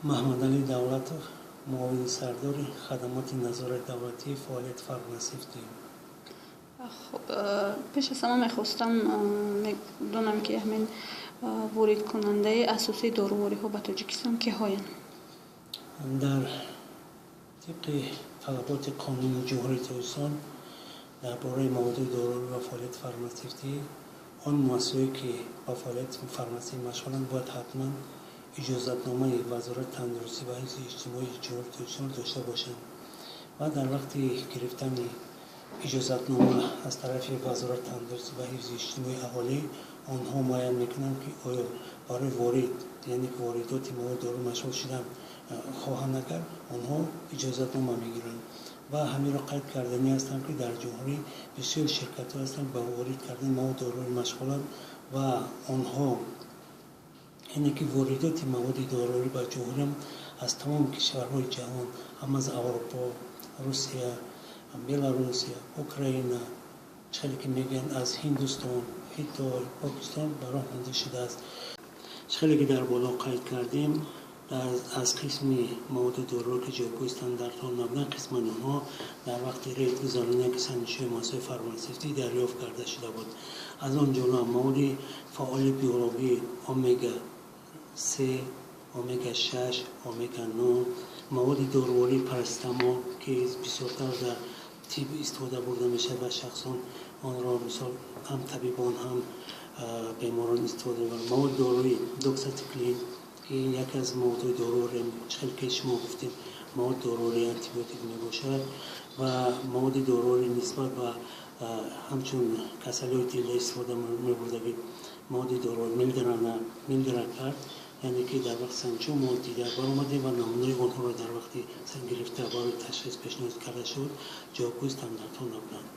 Маҳмадалӣ Давлатов, муовини сардори хадамоти назорати давлатии фаъолияти фармасевтӣ. Хуб, пеш аз ҳама мехостам медонам, ки ҳамин воридкунандаи асосии дорувориҳо ба Тоҷикистон киҳоянд? Дар тибқи талаботи Қонуни Ҷумҳурии Тоҷикистон дар бораи маводи доруворӣ ва фаъолияти фармасевтӣ, он муассисаҳое, ки ба фаъолияти фармасевтӣ машғуланд, бояд ҳатман иҷозатномаи Вазорати тандурустӣ ва ҳифзи иҷтимоии Ҷумҳурии Тоҷикистон дошта бошанд ва дар вақти гирифтани иҷозатнома аз тарафи Вазорати тандурустӣ ва ҳифзи иҷтимоии аҳолӣ онҳо муайян мекунанд, ки оё барои ворид, яъне ки воридоти маводи дору машғул шудан хоҳанд накард, онҳо иҷозатнома мегиранд. Ва ҳаминро қайд карданӣ ҳастам, ки дар ҷумҳурӣ бисёр ширкатҳо ҳастанд, ба ворид кардани маводи доруворӣ машғуланд ва онҳо, яъне ки воридоти маводи доруворӣ ба ҷумҳуриам аз тамоми кишварҳои ҷаҳон, ҳам аз Аврупо, Русия, Беларусия, Украина, чӣ ки мегӯянд, аз Ҳиндустон, Хитой, Покистон ба роҳ монда шудааст. Хеле ки дар боло қайд кардем, аз қисми маводи доруворӣ, ки ҷавобгӯи стандартҳо набуданд, қисман онҳо дар вақти рейд гузаронидани яке санҷишҳои муассисаҳои фармасевтӣ дарёфт карда шуда буд. Аз он ҷумла маводи фаъоли биологӣ омега 3, омега 6, омега 9, маводи дорувории парацетамол, ки бисёртар дар тиб истифода бурда мешавад ва шахсон онро, мисол, ҳам табибон, ҳам беморон истифода мебаранд, маводи дорувории доксициклин, ки яке аз маводҳои доруворӣ, чӣ ки шумо гуфтед, маводи дорувории антибиотик мебошад, ва маводи доруворӣ нисбат ба ҳамчун касалиҳои дила истифода мебурдагӣ маводи доруворӣ милдракард, яъне ки дар вақти санҷишҳо мо дида баромадем ва намунаи онҳоро дар вақти гирифта барои ташхис пешниҳод карда шуд, ҷавобгӯи стандартҳо набуданд.